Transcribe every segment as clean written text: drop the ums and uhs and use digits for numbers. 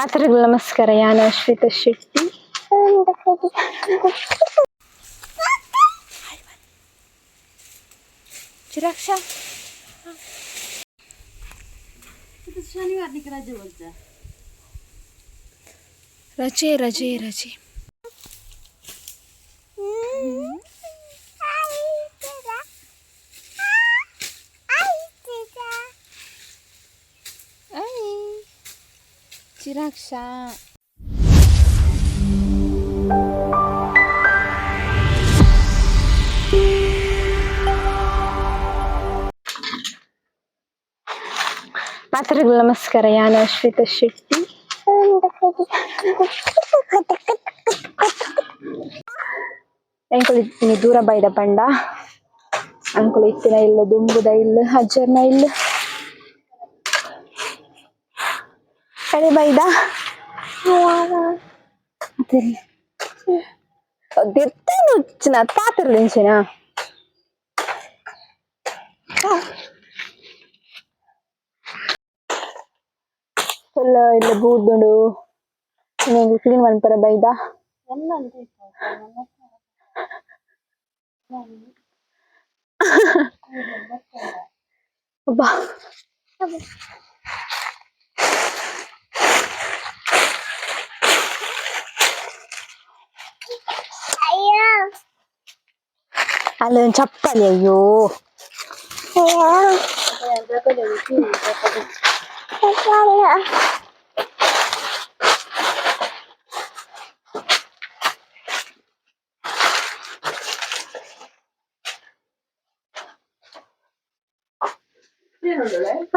ಮಾತರಿಗಳ ನಮಸ್ಕಾರ. ಯಾನ ಅಶ್ವಿತ ಶೆಟ್ಟಿ. ಚಿರಾಕ್ಷ. ರಜೆ ರಜೆ ರಜೆ. ಚಿರಾಕ್ಷ. ಮಾತರಿಗಳ ನಮಸ್ಕಾರ. ಯಾನ ಅಶ್ವಿತ ಶೆಟ್ಟಿ. ಎಂಕುಲು ಇತ್ತಿನಿ ದೂರ ಬೈದ ಪಂಡ ಅಂಕುಲು ಇತ್ತಿನ ಇಲ್ಲ ದುಂಬುದ ಇಲ್ಲ ಅಜ್ಜರ್ನ ಇಲ್ಲ ಕಡೆ ಬೈದ ದಿತ್ತೇನು ಪಾತಿರ್ಲಿಂಚಿನ. ಫುಲ್ ಇಲ್ಲ ಬೂದುಂಡು. ಕ್ಲೀನ್ ಮನ್ಪರ ಬೈದ. ಅಬ್ಬಾ, ಅಲ್ಲಿ ಚಪ್ಪಲಿ, ಅಯ್ಯೋ.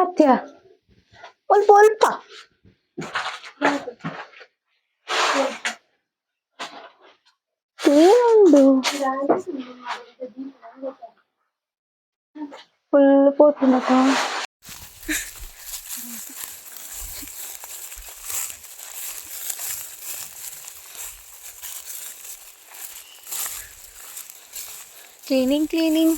ಅತ್ಯ ಒಲ್ಪ ಒಲ್ಪ ಏನುಂಡು? ಫುಲ್ ಪೋತುಂಡತ. Cleaning, cleaning.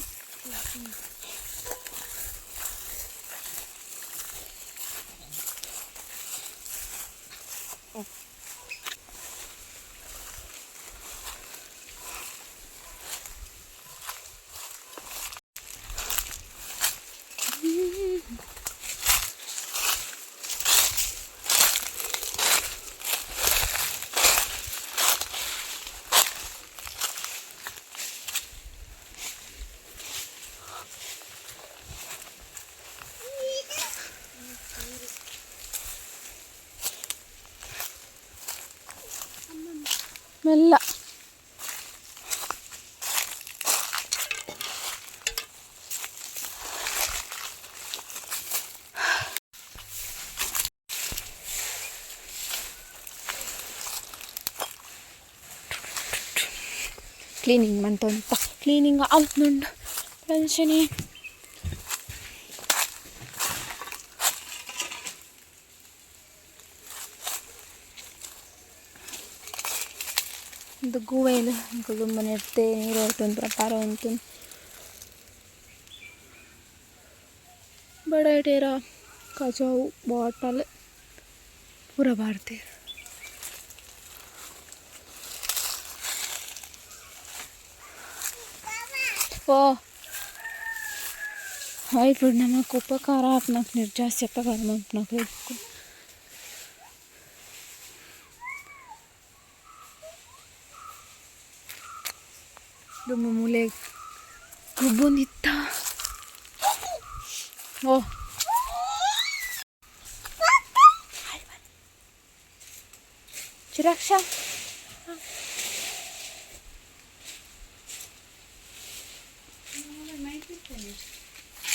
ಮೆಲ್ಲ. ಕ್ಲೀನಿಂಗ್ ಮಂತೊಂತ ಕ್ಲೀನಿಂಗ್ ಆವೊಂದುಂಡು ಅಂಚನೆ. ಉಂದು ಗೂವೆಲ್. ಎಂಕುಲು ದುಂಬು ನೆರ್ತೆ ನೀರು ಒಯ್ತೊಂದು ಪೂರ ಪಾರೊಂತುಂಡು. ಬಡ ಕಜವು ಬಾಟಲ್ ಪೂರ ಪಾಡ್ದೆರ್. ಓ ಆಯ್ತು, ನಮಕ್ ಉಪಕಾರ ಆಪುನಕ್ ನೀರು ಜಾಸ್ತಿ ಉಪಕಾರ ಮನ್ಪುನಕ್ಲು. ದುಂಬು ಮೂಲೆ ಗೊಬ್ಬೊಂದಿತ್ತ. ಓ ಚಿರಾಕ್ಷ.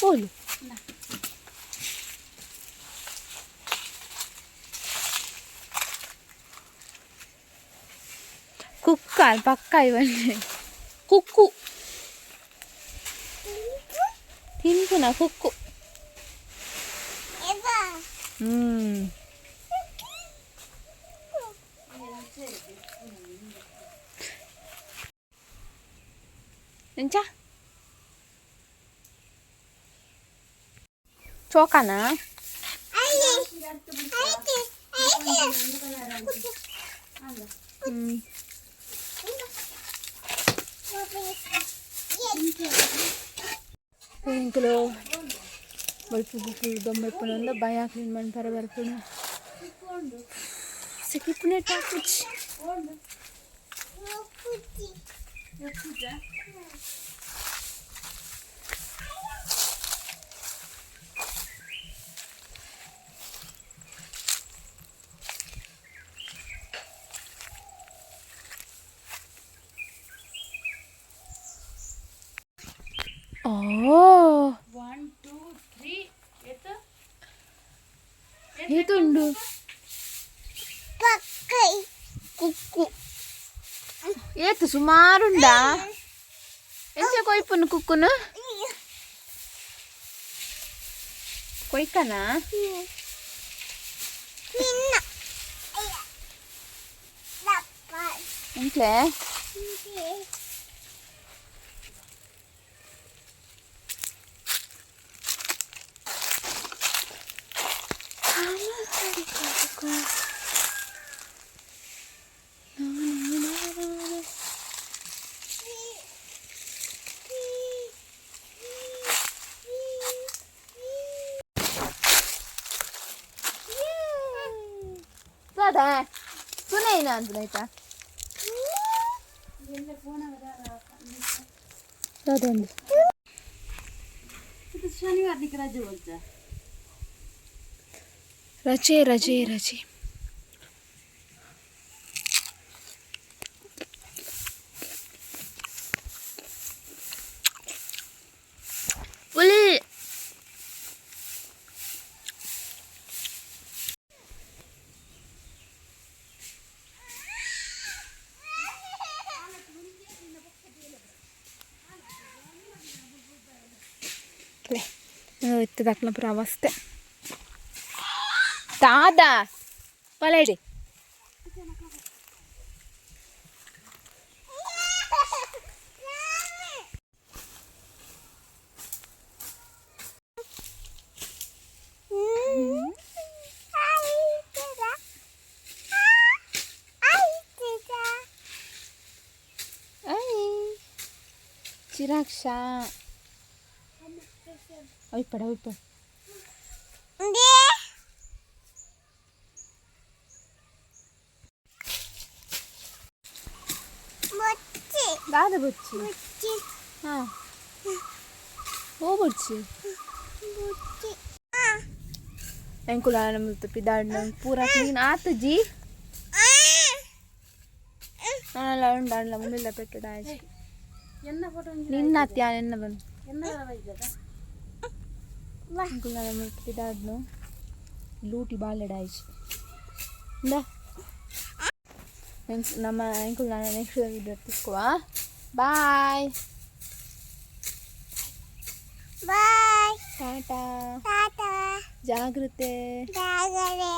ಓಲು ಕುಕ್ಕ ಪಕ್ಕ ಇವನ್ನೇ ಕುಕ್ಕು ತಿನ್ಪುನ ಕುಕ್ಕು. ಹ್ಮ್ ಎಂಚ ಚೋಕನಾ? ಎಂಕುಲು ಬಲ್ಪು ಬುಪ್ಪು ದೊಂಬೆಪ್ಪುನ ಭಯ ಕ್ಲೀನ್ ಮನ್ಪರೆ ಬರ್ಪುನು ಸಿಕ್ಕಿಪ್ಪುನೆ ಟಾಪುಚಿ. ಓ. 1 2 3 ಏತ್? ಏತುಂಡು? ಕುಕ್ಕು ಏತು ಸುಮಾರುಂಡಾ? ಎಂಚ ಕೊಯ್ಪುನು ಕುಕ್ಕುನು? ಕೊಯ್ಕನಾ? ಎಂಕ್ಲೆ? ದಾದ ಸುನೇನ ಅಂದ್ರಾಯ್ತಾ? ದಾದ. ಶನಿವಾರ ರಜೆ ಬೊಲ್ಚ. ರಜೆ ರಜೆ ರಜೆ. ಪುಲಿ. ಇತ್ತು ದಾಖಲ ಅವಸ್ಥೆ ದಾದ ಪಲೇಡಿ. ಚಿರಾಗ್ ಶಾ ಅವಿಪಡ ಅವಿಪಡ. ದಾದ ಬೊಚ್ಚಿ? ಹಾಂ, ಓ ಬೊಚ್ಚಿ. ಎಂಕುಲ ನಮ್ಮದು ಪಿದಾಡ್ನ ಪೂರ ಕ್ಲೀನ್ ಆತು ಜಿ. ನಾನೆಲ್ಲ ಉಂಡಾಡ್ಲ ಮುಮ್ಮಿಲ್ಲ ಪೆಟ್ಟುಡ. ಎನ್ನ ಫೋಟೋ? ನಿನ್ನ ಅತ್ಯ ಎನ್ನ ಬಂದು. ಎನ್ನ? ಎಂಕುಲ ನಮ್ಮ ಪಿದಾಡ್ನು ಲೂಟಿ ಬಾಲೆಡ ಆಯ್ತು. ಇಂದ ನಮ್ಮ ಎಂಕುಲ್ ನಾನು ನೆಕ್ಸ್ಟ್ ವಿಡಿಯೋ ತಿಕ್ಕುವ. ಬಾಯ್. ಬಾಯ್. ಟಾಟಾ. ಟಾಟಾ. ಜಾಗ್ರತೆ. ಜಾಗರೆ.